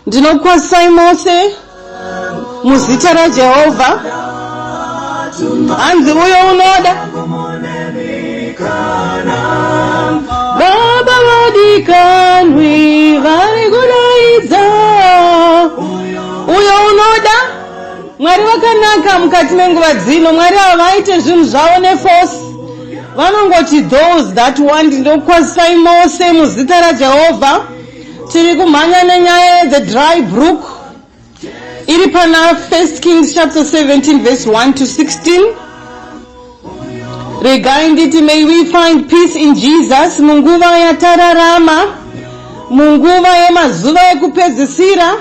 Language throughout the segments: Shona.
Ndinokwazisai mose muzita raJehovha. Hanzi uyo unoda Baba vadikanwi vari kudaidza uyo unoda. Mwari vakanaka mukati menguva dzino. Mwari ava vaite zvinhu zvavo neforce, vanongoti those that want. Ndinokwazisai mose muzita raJehovha. Tiri kumhanya nenyaya yethe dry brook iri pana First Kings chapter 17 verse 1 to 16. Regai nditi, may we find peace in Jesus munguva yatararama, munguva yemazuva ekupedzisira.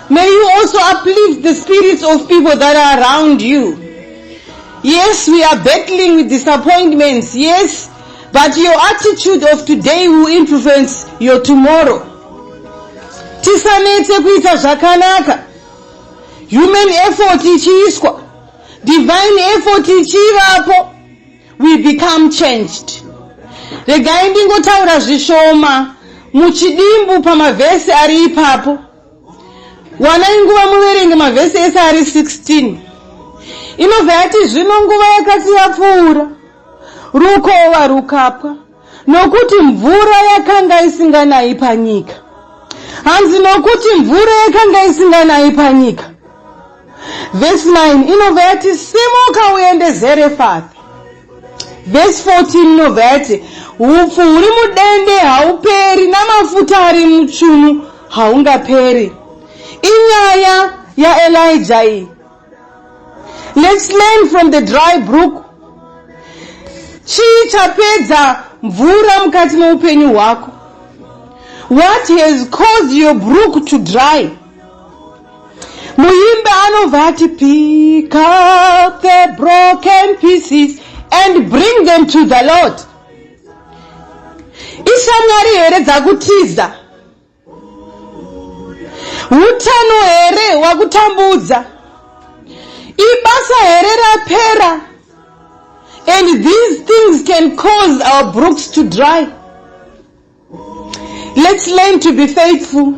May you also uplift the spirits of people that are around you. Yes, we are battling with disappointments, yes, but your attitude of today will influence your tomorrow. Tisanetse kuita zvakanaka, human effort ichiiswa, divine effort ichivapo, we become changed. Regai ndingotaura zvishoma muchidimbu pamavhesi ari ipapo. Wanai nguva muverenge mavhesi ese ari 16. Inobva yati, "Zvino nguva yakati yapfuura, rukova rukapwa, nokuti mvura yakanga isinganayi panyika." Hanzi nokuti mvura yakanga isinganayi panyika. Vhesi 9 inobva yati, "Simuka uende Zerefathi." Vhesi 14 inobva yati, "Upfu huri mudende hauperi, namafuta ari muchunu haungaperi." Inyaya yaElijah iyi. Let's learn from the dry brook. Chii chapedza mvura mukati meupenyu hwako? What has caused your brook to dry? Muimbi anobva ati, "Pick up the broken pieces and bring them to the Lord." Ishamwari here dzakutiza? Utano here wakutambudza? Ibasa here rapera? And these things can cause our brooks to dry. Let's learn to be faithful.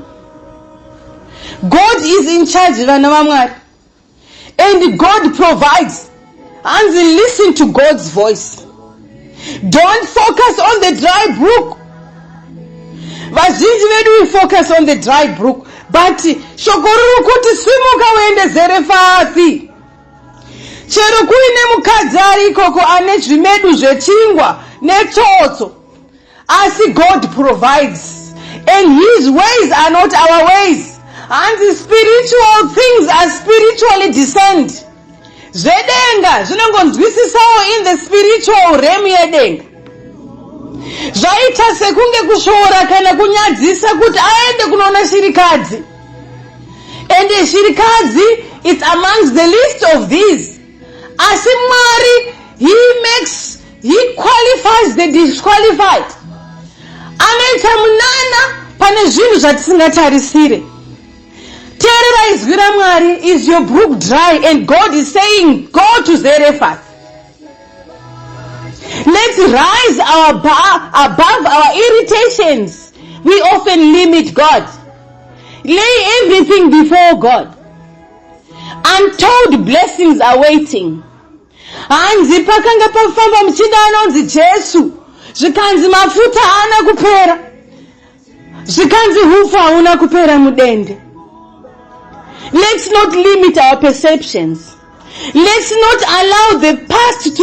God is in charge, vana vaMwari, and God provides. Hanzi listen to God's voice. Don't focus on the dry brook. Vazhinji vedu, we focus on the dry brook, but shoko riri kuti simuka uende Zerefathi. Chero kuine mukadzi ari ikoko ane zvimedu zvechingwa netsotso, asi God provides, and his ways are not our ways. Hanzi spiritual things are spiritually discerned. Zvedenga zvinongonzwisisawo in the spiritual realm yedenga. Zvaita sekunge kusvoora kana kunyadzisa kuti aende kunoona shirikadzi, ende shirikadzi, it's amongst the list of these. Asi Mwari, he qualifies the disqualified. Anoita munana pane zvinhu zvatisingatarisire. Teerera izwi raMwari. Is your brook dry and God is saying, "Go to Zarephath"? Let's rise above our irritations. We often limit God. Lay everything before God. Untold blessings are waiting. Hanzi pakanga pafamba muchinda anonzi Jesu, zvikanzi mafuta haana kupera, zvikanzi upfu hauna kupera mudende. Let's not limit our perceptions. Let's not allow the past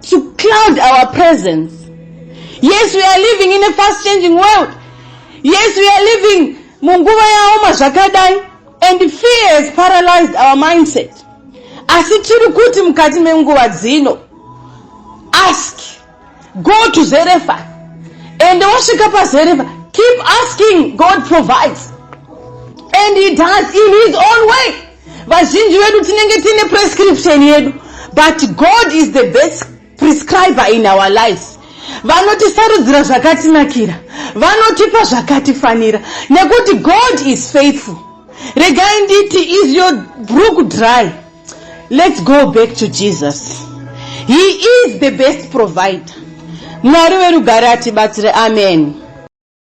to cloud our presence. Yes, we are living in a fast changing world. Yes, we are living munguva yaoma zvakadai, and fear has paralyzed our mindset. Asi tiri kuti mukati menguva dzino, ask, go to Zarephath, and wasvika paZarephath, keep asking. God provides, and he does in his own way. Vazhinji vedu tinenge tine prescription yedu, but God is the best prescriber in our lives. Vanotisarudzira zvakatinakira, vanotipa zvakatifanira, nekuti God is faithful. Regai nditi, is your brook dry? Let's go back to Jesus. He is the best provider. Mwari werugare atibatsire. Amen.